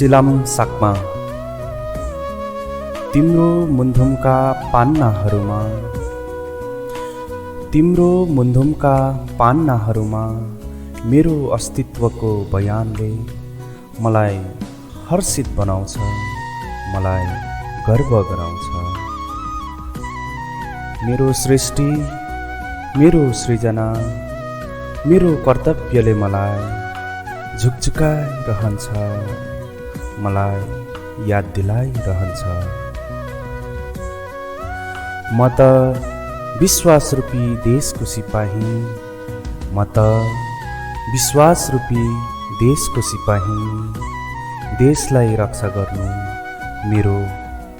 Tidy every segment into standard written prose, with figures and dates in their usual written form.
सिलाम साक्मा तिम्रो मुन्धुमका पान्नाहरूमा मेरो अस्तित्वको बयानले मलाई हर्षित बनाउँछ, मलाई गर्व गराउँछ। मेरो सृष्टि, मेरो सृजना, मेरो कर्तव्यले मलाई झुकझुकाइरहन्छ, मलाई याद दिलाइरहन्छ। म त विश्वास रूपी देशको सिपाही, म त विश्वास रूपी देशको सिपाही। देशलाई रक्षा गर्नु मेरो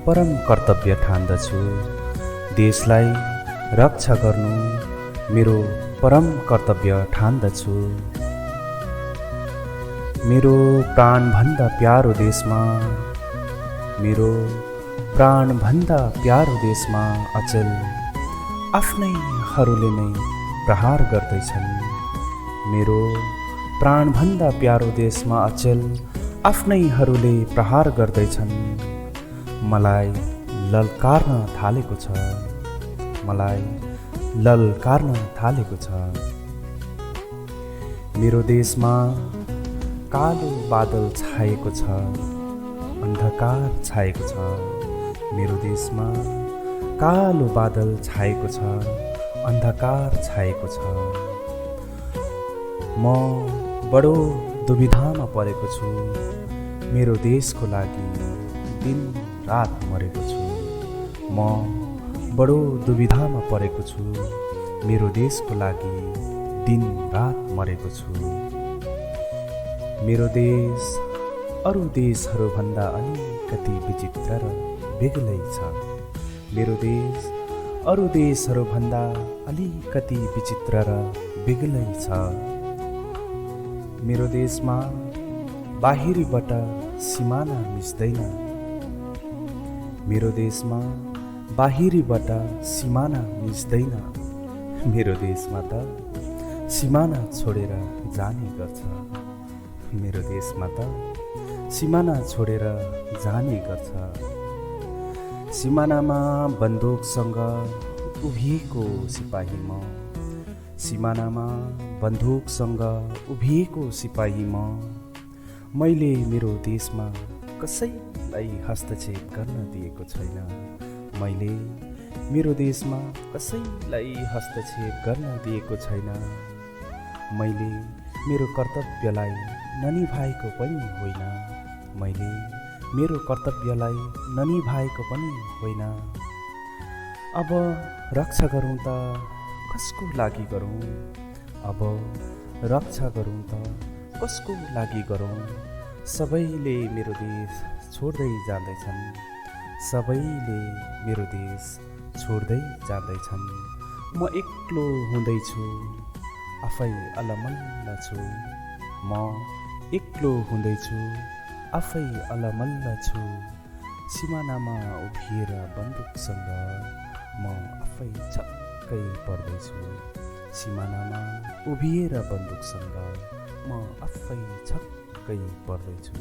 परम कर्तव्य ठान्दछु, देशलाई रक्षा गर्नु मेरो परम कर्तव्य ठान्दछु। मेरो प्राणभन्दा प्यारो देशमा, मेरो प्राणभन्दा प्यारो देशमा अचेल आफ्नैहरूले नै प्रहार गर्दैछन्। मेरो प्राणभन्दा प्यारो देशमा अचेल आफ्नैहरूले प्रहार गर्दैछन्। मलाई ललकार्न थालेको छ, मलाई ललकार्न थालेको छ। मेरो देशमा कालो बादल छाएको छ, अन्धकार छाएको छ। मेरो देशमा कालो बादल छाएको छ, अन्धकार छाएको छ। म बडो दुविधामा परेको छु, मेरो देशको लागि दिन रात मरेको छु। म बडो दुविधामा परेको छु, मेरो देशको लागि दिन रात मरेको छु। मेरो देश अरू देशहरूभन्दा अलिकति विचित्र र बेग्लै छ। मेरो देश अरू देशहरूभन्दा अलिकति विचित्र र बेग्लै छ। मेरो देशमा बाहिरीबाट सिमाना मिच्दैन, मेरो देशमा बाहिरीबाट सिमाना मिच्दैन। मेरो देशमा त सिमाना छोडेर जाने गर्छ, मेरो देशमा त सिमाना छोडेर जाने गर्छ। सिमानामा बन्दुकसँग उभिएको सिपाही म, सिमानामा बन्दुकसँग उभिएको सिपाही म। मैले मेरो देशमा कसैलाई हस्तक्षेप गर्न दिएको छैन, मैले मेरो देशमा कसैलाई हस्तक्षेप गर्न दिएको छैन। मैले मेरो कर्तव्यलाई ननिभाएको पनि होइन, मैले मेरो कर्तव्यलाई ननिभाएको पनि होइन। अब रक्षा गरौँ त कसको लागि गरौँ, अब रक्षा गरौँ त कसको लागि गरौँ। सबैले मेरो देश छोड्दै जाँदैछन्, सबैले मेरो देश छोड्दै जाँदैछन्। म एक्लो हुँदैछु, आफै अलमल्ल छु। म एक्लो हुँदैछु, आफै अलमल्ल छु। सिमानामा उभिएर बन्दुकसँग म आफै छक्कै पर्दैछु। सिमानामा उभिएर बन्दुकसँग म आफै छक्कै पर्दैछु।